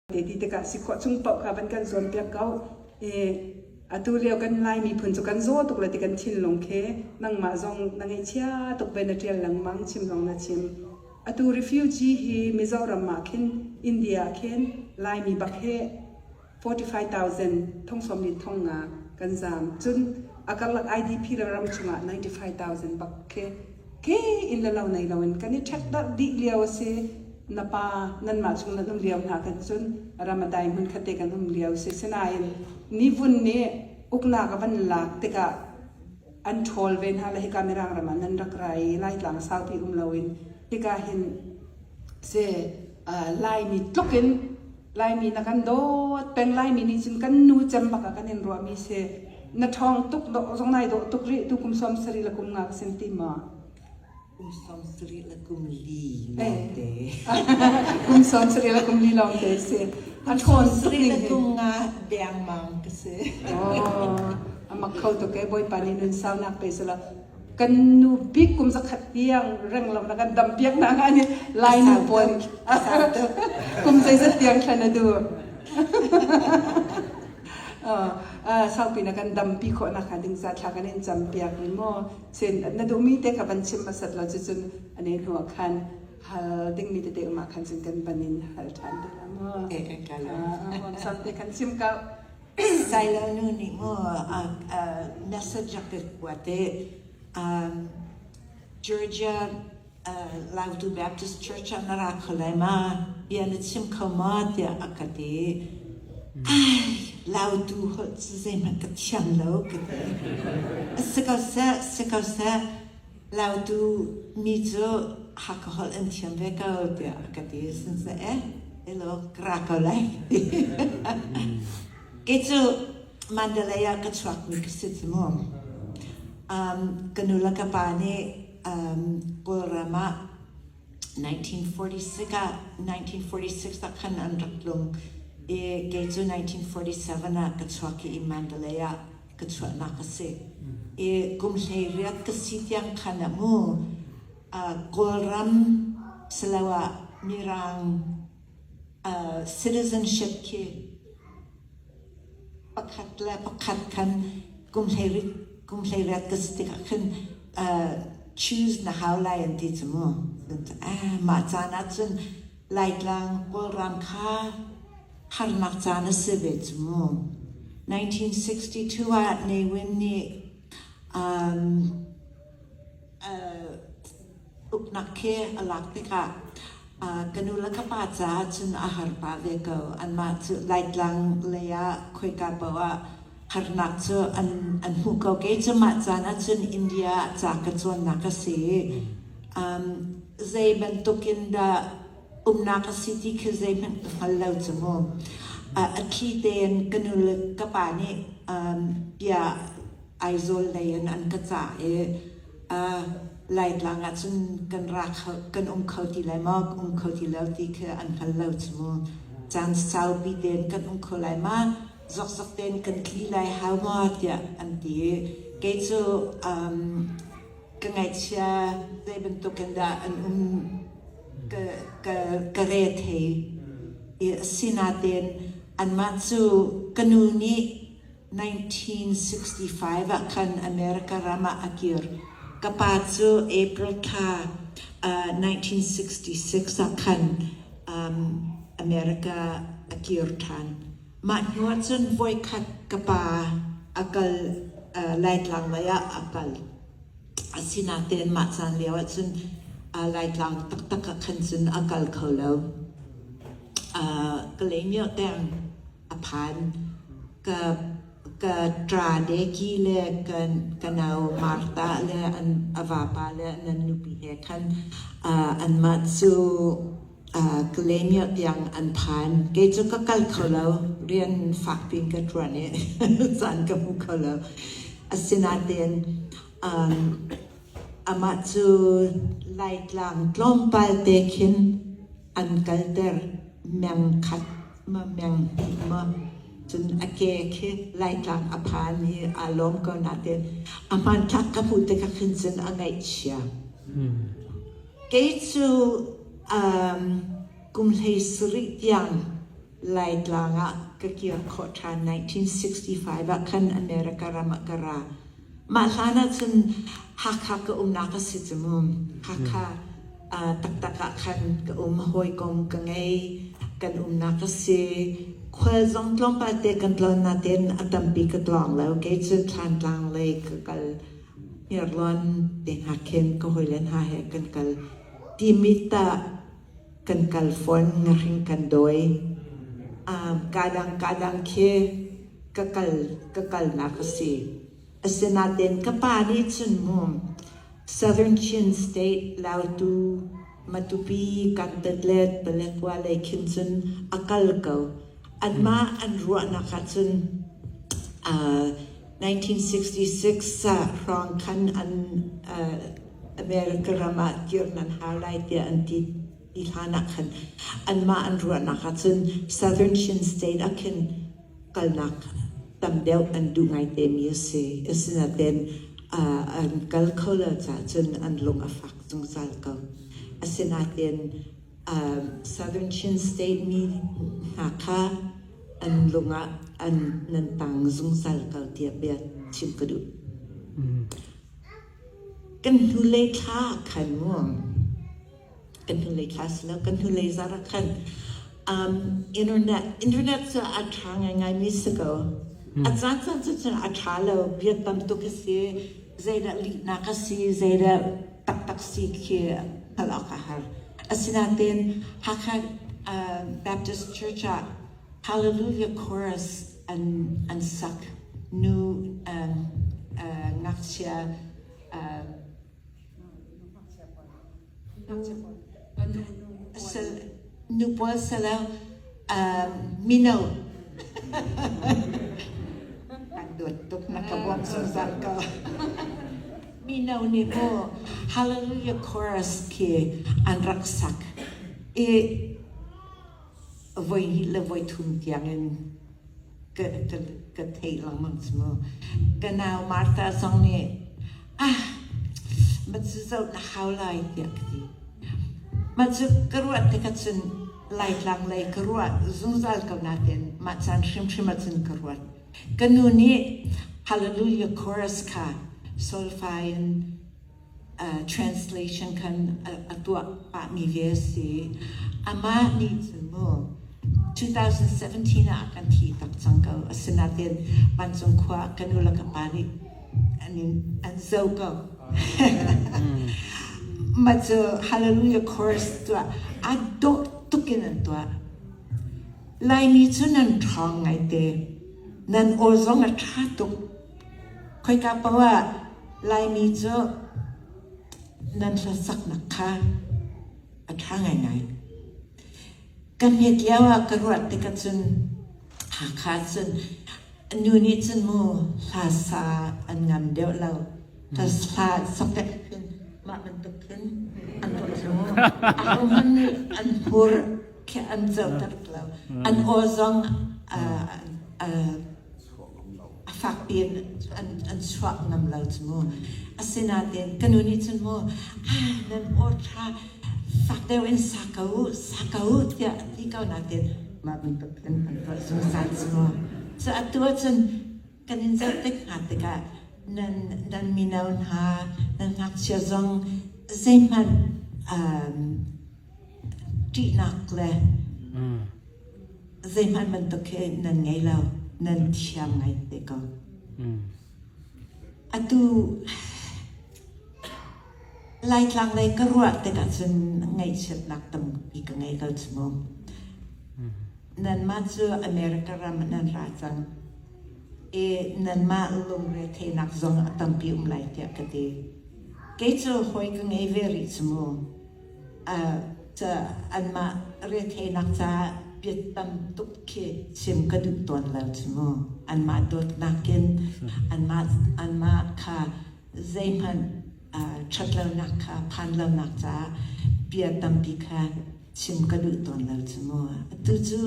Te ti tikah si khawh chung paoh kha van kan zuampiak ko. I atu lio kan Lai miphun cu kan zaw tuk le ti kan thinlung khi nangmah zong na ngaihchia tuk ve na ṭial lengmang chim zong na chim. Atu refugee hi Mizoram ah khin India ah khin Laimi bak hi 45,000 thong sawm li thong nga kan zaam. Cun a karlak IDP le ram chungah 95,000 bak khi ke in le lo nei loin kan i ṭhek darh dih lio a si. Na pa nanmah chung nan um lio hna khan cun Ramadai hmun khatte kan um lio si. Sinain nivun nih uknak a van lak tikah an ṭhawl ve hna le hika Mirang ram ah nan rak ra i Laitlang saupi um loin hika hin si Laimi tluk in Laimi na kan dawt peng. Laimi nih cun kan nu cem bak ah kan in ruahmi si. Na ṭhawng tuk zong nai dawh tuk rih tu kum 70 le kum nga ka sin ti maw? Kum 70 le kum li lawngte. Kum 70 le kum li lawngte si. A ṭhawn tuk ning le kum nga dengmang ka si. Oh, a mak kho tuk e Bawipa nih nun saunak pe sela kan nu bik kum 100 tiang reng lo na kan dam piak na nga ni Lai nu pawl kum zeizat tiang thlan a duh. Saupi na kan dampi khawh nak hnga ding ca thla kan in cam piak ni maw sin na duhmi te kha van chim hmasat lo cucun ane hnu ah khan hal dingmi tete um ah khan cun kan van in hal ṭhan te la maw sam te khan chim ko. Sailo nu nih mu message a ka kuat i Georgia Lautu Baptist Church ah na ra kho lai ma? Bia na chim kho ma? tiah a ka ti. Ai, Lautu holh cu zeihmanh ka thiam lo ka ti. A si ko seh, si ko seh, Lautu mi cu Hakha holh an thiam ve ko tiah a ka ti. Siseh eh, elaw ka ra ko lai. Kei cu Mandalay ah ka chuakmi ka si cu mu. Ka nu le ka pa nih Kawlram ah 1946 ah 1946 ah khan an rak tlung i kei cu 1947 ah ka chuak i Mandalay ah ka chuahnak a si. I kum 18 ka si tiang khan ah mu Kawlram siloah Mirang citizenship khi pakhat le pakhat khan kum 18 ka si tikah khan choose na hau lai an ti cu mu. Mah caan ah cun Laitlang Kawlram kha harnak caan a si ve cu mu. 1962 ah Ne Win nih uknak khi a lak tikah ka nu le ka pa caah cun a har pah ve ko. Anmah cu Laitlang lei ah khoika paoh ah harnak cu an an hmuh ko. Kei cu mah caan ah cun India ah ca ka cawnnak a si i zei bantuk in dah umnak a si ti khi zeihmanh ka hngal lo cu mu. A thli tein ka nu le ka pa nih bia Aizawl lei in an ka cah i Laitlang ah cun kan ra kho, kan um kho ti lai maw, um kho ti lo ti khi an hngal lo cu mu. Caan saupi tein kan um kho lai ma, zokzok tein kan tli lai hau maw tiah an ti i kei cu ka ngaihchia zei bantuk in dah an um ka, ka, ka re thei. I asinain anmah cu ka nu nih 1965 ah khan America ram ah a kir. Ka pa cu April thla 1966 ah khan America a kir ṭhan. Mah hnu ah cun voikhat ka pa a kal Laitlang lei ah a kal. Asinain mah caan lio ah cun Laitlang taktak ah khan cun a kal kho lo. Kalaymyo tiang a phan. Ka ka ṭa Deki le ka nau Martha le an a vapa le nan nupi he khan anmah cu Kalaymyo tiang an phan. Kei cu ka kal kho lo. Rian fakpi in ka ṭuan i caan ka hmu kho lo. Asinain amah cu Laitlang tlawmpal te khin an kalter. Meng khat ma meng hnih ma cun a ke khi Laitlang a phan i aa lawm ko nain a hmanthlak ka hmuh tikah khin cun a ngaihchia. Kei cu kum 17 tiang. Laitlang ah ka kir khawh ṭhan. 1965 ah khan America ram ah ka ra. Mah hlan ah cun Hakha ka umnak a si cu mu. Hakha taktak ah khan ka um, hawikom ka ngei, kan umnak a si. Khual zong tlawmpal te kan tlawn nain a tampi ka tlawng lo. Kei cu Thlantlang lei ka kal. Hniarlawn te hna khin ka hawile hna he kan kal. Timit ah kan kal fawn, ngahring kan dawi. Kadang kadang khi ka kal ka kalnak a si. Asinain ka pa nih cun mu Southern Chin State Lautu Matupi Kanpetlet Paletwa lei khin cun a kal ko. Anmah an ruahnak ah cun 1966 ah hrawng khan an America ram ah kir nan hau lai tiah an ti ti hlan ah khan anmah an ruahnak ah cun Southern Chin State ah khin kalnak tam deuh an duh ngaite mi a si. Asinain an kal kho lo caah cun an lung a fak zungzal ko. Asinain Southern Chin State mi hna kha an lung ah an nan tang zungzal ko tiah bia chim ka duh. Kan hnulei thla ah khan mu kan hnulei thla si lo kan hnulei zarh ah khan internet internet cu a ṭha ngaingaimi si ko. A caan caan cu cun a ṭha lo bia tam tuk a si zeidah lihnak a si zeidah taktak si khi hngalh awk a har. Asinain Hakha Baptist Church ah Hallelujah Chorus an an sak nu ngakchia nu pawl salo mino kan dawt tuk na ka bawmh zungzal ko mino nih mu Hallelujah chorus khi an rak sak i voi hnih le voi thum tiangin ka, ka, ka theih lengmang cu mu. Ka nau Martha zong nih ah ma cu zoh na hau lai tiah ka ti. Mah cu ka ruah tikah cun Laitlang lei ka ruah zungzal ko nain mah caan hrimhrim ah cun ka ruat. Ka nu nih Hallelujah chorus kha solfa in translation khan a tuah pahmi ve a si. Amah nih cun mu 2017 ah kan thi tak cang ko. Asinain vancung khua ka nu le ka pa nih an an zo ko. Mah cu Hallelujah chorus tuah aa dawh tuk in an tuah. Laimi cu nan ṭhawng ngaite. Nan aw zong a ṭha tuk. Khoika paoh ah Laimi cu nan hlasaknak kha a ṭha ngaingai. Ka hmet lio ah ka ruah tikah cun Hakha cun nu nih cun mu hla sa an ngam deuh lo. Hla sak deuh khin mah bantuk khin an tuah cu mu. Ahohmanh nih an hmur khi an zohter lo. An aw zong a fakpi in an chuah ngam lo cu mu. Asinain ka nu nih cun mu ah nan aw ṭha fak deuh in sa ko u sa ko u tiah a ti ko nain mah bantuk in an tuah zungzal cu mu. Cu atu ahcun kan in zoh tik hna tikah nan nan mino hna nan ngakchia zong zeihmanh ṭihnak le zeihmanh bantuk khi nan ngei lo nan thiam ngai te ko atu Laitlang lei ka ruah tikah cun ngaihchiatnak tampi ka ngei ko cu mu nanmah cu America ram nan ra cang i nanmah lungre theihnak zong a tampi um lai tiah ka ti kei cu hawi ka ngei ve rih cu mu anmah retheihnak caah bia tam tuk khi chim ka duh tawn lo cu mu. Anmah dawtnak in anmah anmah kha zeihmanh ṭhatlonak kha phan lonak caah bia tampi kha chim ka duh tawn lo cu mu. Atu cu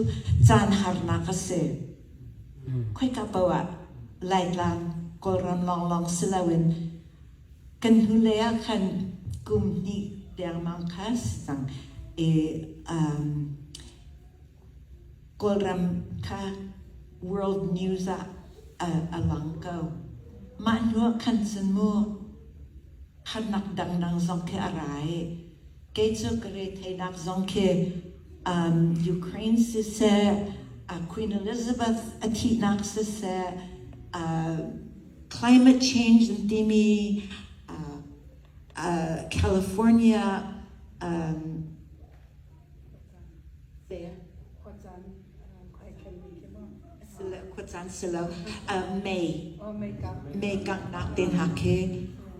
caan harnak a si. Khoika paoh ah Laitlang Kawlram lawnglawng si loin Kan hnulei ah khan kum hnih dengmang kha si cang i um, Kawlram kha world news ah a lang ko. Mah hnu ah khan cun mu harnak dangdang zong khi a ra i kei cu ka retheihnak zong khi Ukraine siseh, Queen Elizabeth a thihnak siseh, climate change an timi California khuacaan si lo mei mei kanghnak te hna khi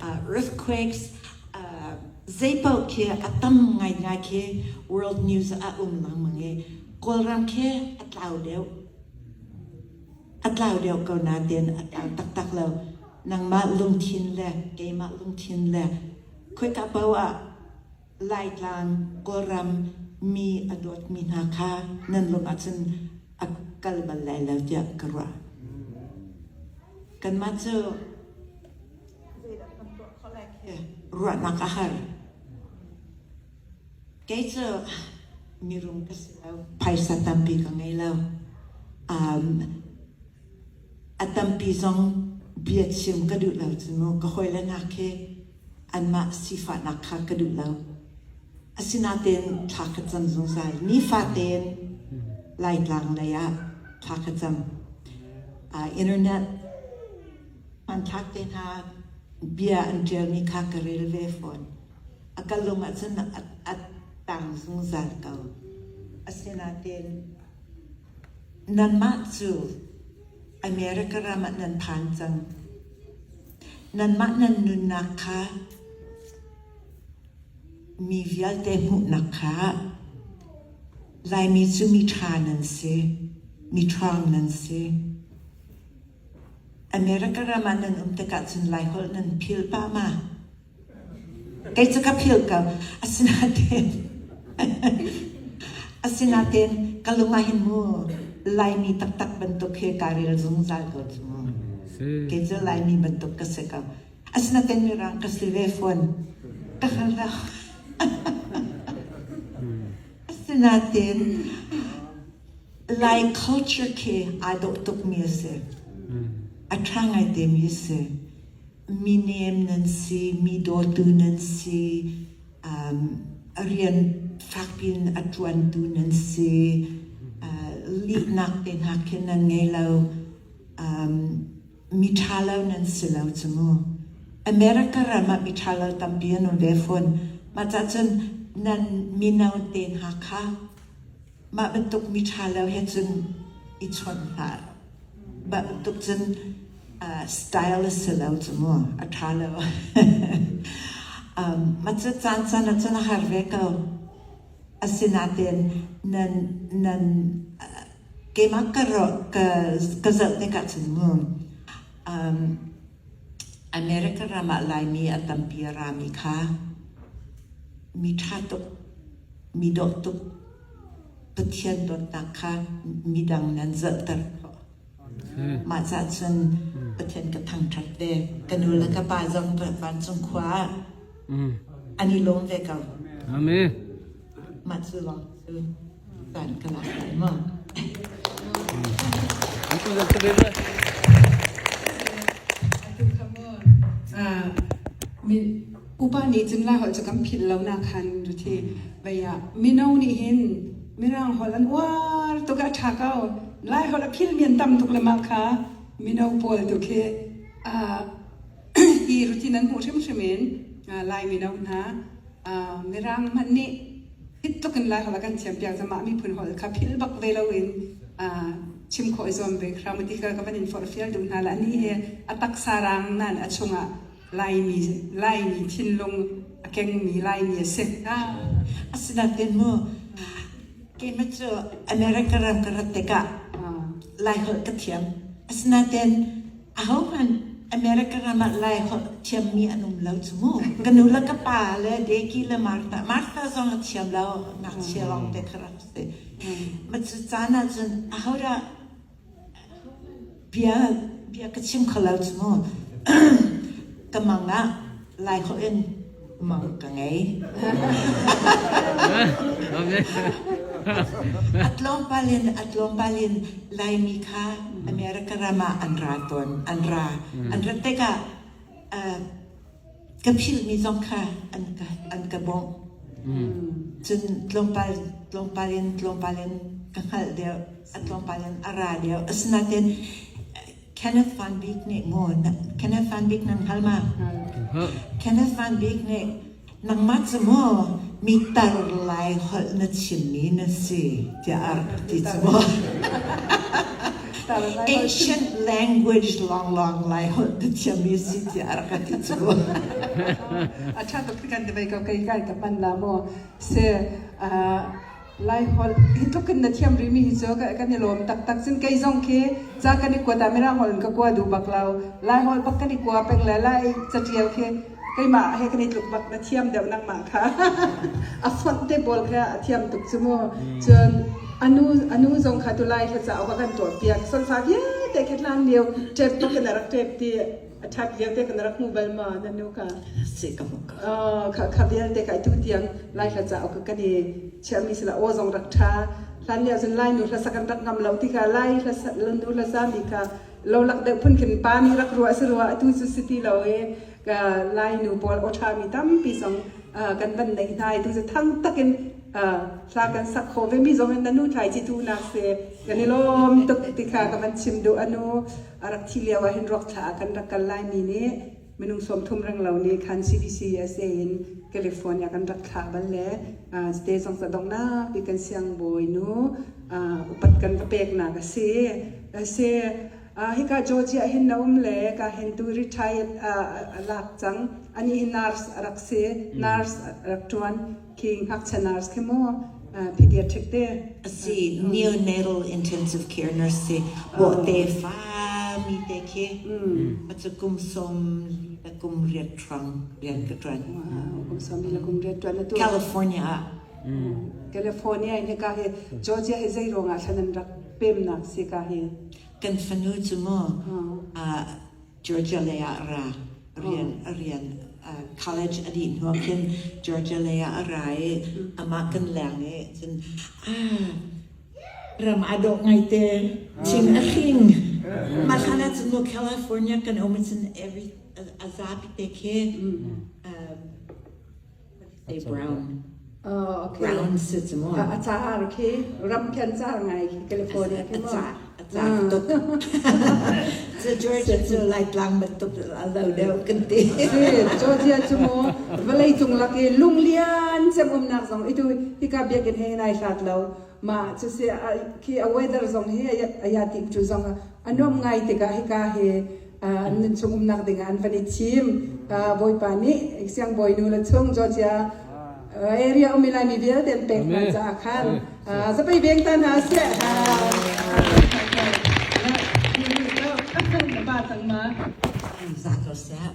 earthquakes zeipaoh khi a tam ngaingai khi world news ah um lengmang i Kawlram khi a tlau deuh a tlau deuh ko nain a tlau taktak lo nangmah lungthin le keimah lungthin le khoika paoh ah Laitlang Kawlram mi a dawtmi hna kha nan lung ahcun a kal bal lai lo tiah ka ruah. Kanmah cu zeidah kan tuah khawh lai khi ruahnak a har. Kei cu mirum ka si lo, phaisa tampi ka ngei lo. Um, a tampi zong bia chim ka duh lo cu mu ka hawile hna khi anmah sifahnak kha ka duh lo. Asinain thla ka cam zungzal. Nifatein Laitlang lei ah thla ka cam. Internet hmanthlak te hna bia an ṭialmi kha ka rel ve fawn. A ka lung ahcun a tang zungzal ko. Asinain nanmah cu America ram ah nan phan cang. Nanmah nan nunnak kha mi vialte hmuhnak kha Laimi cu mi ṭha nan si, mi ṭhawng nan si. America ram ah nan um tikah cun Laiholh nan phil pah ma? Kei cu ka philh ko. Asinain asinain ka lung ah hin mu Laimi taktak bantuk hi kaa rel zungzal ko cu mu. Kei cu Laimi bantuk ka si ko. Asinain Mirang ka si ve fawn. Ka hngal lo. Asinain Lai culture khi aa dawh tukmi a si. A ṭha ngaite mi a si. Mi nem nan si, mi dawtu nan si, a rian fakpi in a ṭuantu nan si, lihnak te hna khin nan ngei lo, mi ṭha lo nan si lo cu mu. America ram ah mi ṭha lo tampi an um ve fawn. Mah cah cun nan mino te hna kha mah bantuk mi ṭha lo he cun i chawnh hlah. Mah bantuk cun style a si lo cu mu, a ṭha lo. Mah cu caan caan ah cun a har ve ko. Asinain nan nan keimah ka ka ka zoh tikah cun mu America ram ah Laimi a tampi a rami kha mi ṭha tuk, mi dawh tuk, Pathian dawtnak kha midang nan zohter khawh. Mah cah cun Pathian ka thangṭhat ve. Ka nu le ka pa zong vancung khua ah an i lawm ve ko. Amen. Mah cu lawng cu caan ka lak lai maw? Upa nih cun Laiholh cu kan philh lo nak khan thi vei ah mino nih hin Mirang holh an uar tuk a ṭha ko. Laiholh a philmi an tam tuk le mah kha mino pawl tu khi hi rutin an hmuh hrimhrim in Lai mino hna Mirang hmanh nih hit tuk in Laiholh a kan thiampiak cang mah miphun holh kha philh bak ve loin chim khawh i zuam ve hram ti kha ka van in forhfial duh hna la anih hi a taksa rang nan a chungah Laimi Laimi thinlung a kengmi Laimi a si. Asinain mu keimah cu America ram ka rat tikah Laiholh ka thiam. Asinain ahohmanh America ram ah Laiholh thiammi an um lo cu mu. Ka nu le ka pa le Deki le Martha, Martha zong a thiam lo, ngakchia lawng te kha rak si. Mah cu caan ah cun ahodah Bia bia ka chim kho lo cu mu. Ka mang ah Laiholh in mang ka ngei. A tlawmpal in a tlawmpal in Laimi kha America ram ah an ra tawn, an ra. An rat tikah ka philhmi zong kha an ka an ka bawmh. Cun tlawmpal tlawmpal in tlawmpal in ka hngalh deuh, a tlawmpal in a ra deuh. Asinain Kenneth Van Bik nih maw Kenneth Van Bik nan hngal ma? Kenneth Van Bik nih nangmah cu maw mi tar lai holh na chimmi na si tiah a rak ti cu maw? Ancient language lawnglawng lai holh na thiammi si tiah a rak ka ti cu. A ṭha tuk kan ti ve ko kei kai ka hman la maw se Lai holh hi tluk in na thiam rihmi hi cu kan i lawm taktak. Cun kei zong khi ca kan i kuat ah Mirang holh in ka kua duh bak lo. Lai holh bak kan i kua peng le Lai catial khi keimah he kan i tluk bak na thiam deuh nangmah kha. A fonh te pawl kha a thiam tuk cu mu. Cun anu anu zong kha tu Lai hla cauk a kan tuahpiak. Solfa vialte khi hlan lio ṭep bak in a rak ṭep ti. A ṭhat lio te kan rak hmu bal ma na nu kha? Si ka hmu ko. Kha kha vialte ka tu tiang Lai hla cauk kan i chiahmi sila aw zong rak ṭha. Hlan lio cun Lai nu hlasa kan rak ngam lo ti kha Lai hlasa nu hlasa mi kha lo lak deuh phun khin pa nih rak ruah si rua atu cu si ti lo i ka Lai nu pawl aw ṭha mi tampi zong kan van neih hna i tu cu thang takin hla kan sak khawh ve mi zong in na nu thlai ci tu nak si kan i lawm tuk ti kha ka van chim duh anu A rak thi lio ah hin ruak thla ah kan rak kal laimi nih minung 30 reng lo nih khan CBC USA in California kan rak thlah bal le te zong ca donghnak bik kan siangbawi nu upat kan va peknak a si. Si hika Georgia hin na um le ka hin tu retired a lak cang. Ani hi nurse a rak si. Nurse a rak ṭuan. Khi ngakchia nurse khi mu pediatric te. Si neonatal intensive care nurse si bawhte fa mi te khi acu kum som le kum riat hrang rian ka ṭuan. Kum som le kum riat ṭuan atu. California ah. California in hika hi Georgia hi zei ruangah thlan an rak pemnak si ka hi. Kan fanu cu mu Georgia lei ah ra rian rian college a dih hnu khin Georgia lei ah a ra i amah kan leng i cun ah ram aa dawh ngaite thing a hring mah hlan ah cun mu California kan um cun every a zapi te khi They brown. Oh, okay. Brown si cu mu. A caar khi ram khen caar ngai khi California khi mu. A caar tuk. Cu Georgia cu Laitlang bantuk a lo deuh kan ti. Georgia cu mu vawlei cung lak i lunglian cem umnak zong itu hika biakinn he nai hlat lo. Ma cu si khi a weather zong hi a ya tik cu zong a nuam ngai tikah hika hi an nun chung umnak dingah an van i thim. Bawipa nih siangbawi nu le chung Georgia area um i Laimi vialte an pek hna caah khan zapei veng ta hna seh. Pa cang ma. Za ko seh.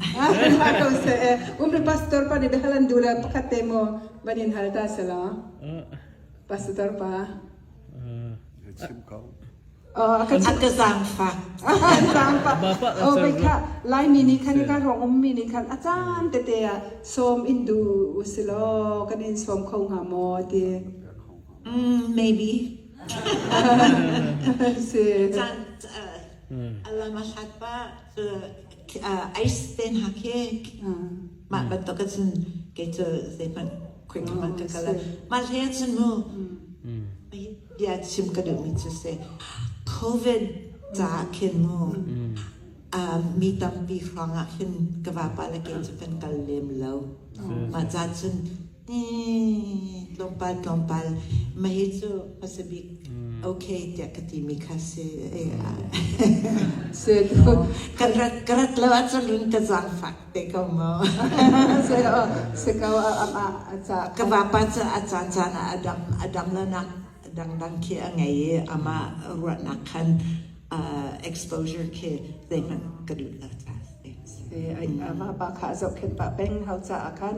Za ko seh. Um le pastor pa nih biahal an duh le pakhat te maw van in hal ta selaw. Pastor pa. Chim ko. A ka zaangfak. Zaangfak. Oh, wei kha Laimi nih khan ka ruang ummi nih khan a caan tete ah sawm in duh usilaw kan in sawm kho hnga maw ti. Maybe. Si. Caan alam a hlat pa ice ten ha khi mah bantuk cun kei cu zeihmanh quick man ka kal mah hle cun mu bia chim ka duhmi cu si COVID caah khin mu mi tampi hrawngah khin ka vapa le kei cu kan kal lem lo mah ca cun tlawmpal tlawmpal mah hi cu hmasa bik okay tiah ka timi kha si Si kan rat ka rat lo ahcun run ka zaangfak te ko maw Si si ko a ca ka vapa cu a caan caan ah a dam a dam lo nak dangdang khi a ngei i amah ruahnak khan exposure khi zeihmanh ka duh lo caah A vapa kha a zohkhenh pah peng hau caah khan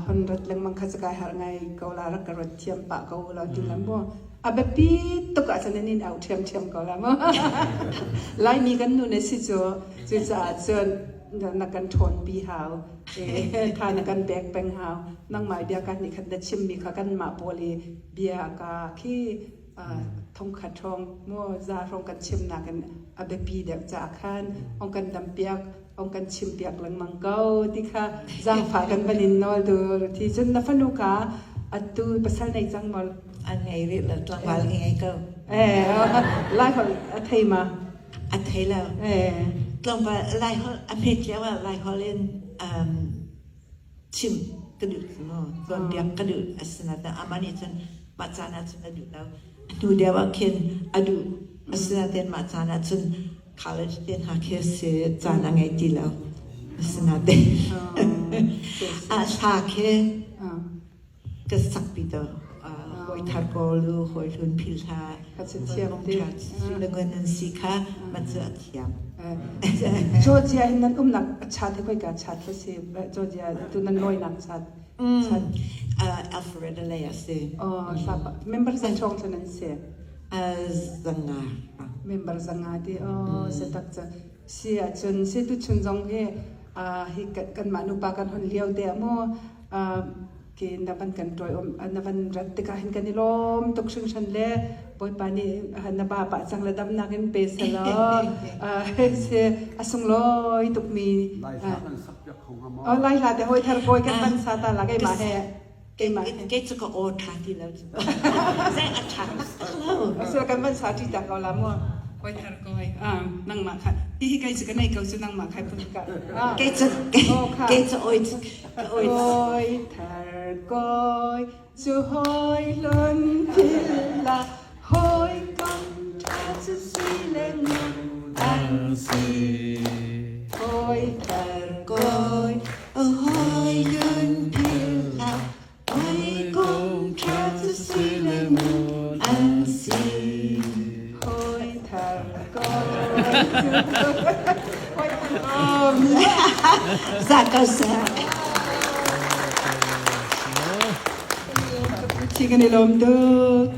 hon rat lengmang kha cakai har ngai ko la rak ka rat thiam pah ko la ti lam mu a biapi tuk ah cun in au ṭhiamṭhiam ko la mu Laimi kan nu ne si cu cucaah cun. na kan ṭhawnpi hau. Tha na kan pek peng hau. Nangmah bia ka nih khat na chimmi kha kanmah pawl i bia ka khi thongkhat hrawng maw za hrawng kan chimnak in a biapi deuh caah khan ong kan dampiak ong kan chimpiak lengmang ko ti kha zaangfah kan van in nawl dur thi cun na fanu ka atu pasal nei cang maw? An ngei rih lo, tlangval ngei ko. Eh, lai holh a thei ma? A thei lo. Eh. Tlangval lai holh a hmet lio ah lai holh in chim ka duh mu, cawnpiak ka duh. Asinain amah nih cun mah caan ah cun a duh lo. A hnu deuh ah khin a duh. Asinain mah caan ah cun college te hna khi si caan a ngei ti lo. Asinain a hla khi ka sakpi to hawi thar ko lu hawi hlun phil hla hawi nan si kha ma cu a thiam. Georgia hin nan umnak a chat hi khoi ka chat la si? Georgia tu nan lawinak chat chat? Alpharetta lei a si. Oh, member zan chong cu nan si? Zanga. Member zanga ti oh se tak ca si ahcun si tu chun zong hi hi kanmah nupa kan hon lio te ah mu ke na van kan ṭoi om na van rat tikah hin kan i lawm tuk hringhran le Bawipa nih na ba pah cang le damnak in pe selaw si a sunglawi tukmi. Lai hla kan sak piak kho hnga maw? Oh, lai hla te hoi thar kawi kan van sa ta la keimah he keimah he. Kei cu ka aw ṭha ti lo cu. Zei a ṭha tak lo. Asila kan van sa ṭi ta ko la mu. Hoi thar kawi nangmah kha hihi kei cu ka nei ko cu nangmah khai phun ka. Kei cu kei cu oi oi. Hoi thar kawi cu hoi lun phil la hoi kom ṭha cu sui le ngun an si. Hoi thar kawi hoi lun phil la hoi kom ṭha cu sui le ngun an si. Hoi thar kawi cu hoi thar kom. Za ko seh. Thi kan i lawm tuk.